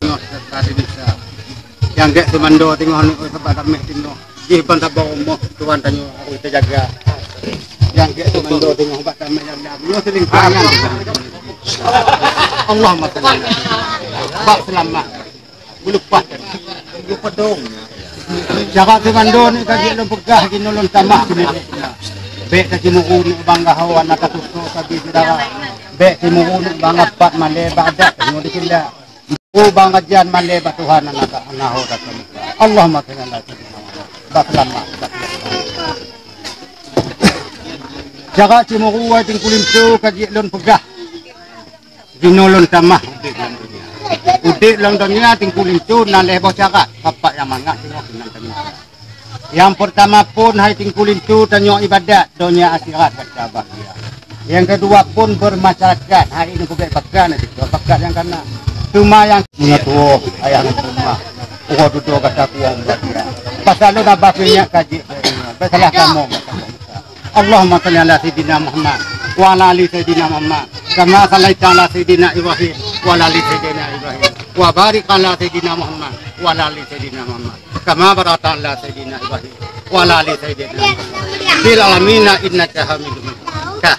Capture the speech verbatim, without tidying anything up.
Nyoe serta di desa. Nyang gèt Sumando teungoh nyoe sabab damé teungoh. Jih ban saboh rumoh Tuhan tanyoe harôh teujaga. Nyang gèt Sumando teungoh bak damé nyang dam. Nyoe seuling pangan. Allahumma shalli ala Sayyidina. Bak seulamat. Meulupaih. Cara Sumando ni ka jeuet lôn peugah, jinoe lôn tamah keuneuk. Bèk taceumuru neuk bangga hawa na tatusoe sabe syedara. Bèk ceumuru neuk bangga pat malèe bak adat tanyoe di Sunda. Oh, bang ajan malèe bak Tuhan anak, anak ho datang. Allahumma shalli ala sayyidina Muhammad. Bak seulamat, bak seulamat. Cara ceumuru wai Teungku Linto ka jeuet lôn peugah. Jinoe lôn tamah udép lam donya. Udép lam donya Teungku Linto na lhèe boh syarat, sapat nyang mangat singoh keunan tanyoe. Nyang peurtama phôn hai Teungku Linto tanyoe ibadat, donya akhirat gata bahgia. Nyang keudua phôn beurmasyarakat, hai ini bukét pakat, nanti dua pakat nyang kana. Teuma nyang meunyoe tuwoe ayah ngon teuma, uroe dudoe gata kuwoe bahgia. Pasal lôn abah keu nyak ka jeuet, bèk salah kamoe. Allahumma shalli ala sayyidina Muhammad wa ala ali sayyidina Muhammad kama shallaita ala sayyidina Ibrahim wa ala ali sayyidina Ibrahim wa barik ala sayyidina Muhammad wa ala ali sayyidina Muhammad kama barakta ala sayyidina Ibrahim wa ala ali sayyidina Ibrahim fil alamina innaka Hamidum Majid. Kah.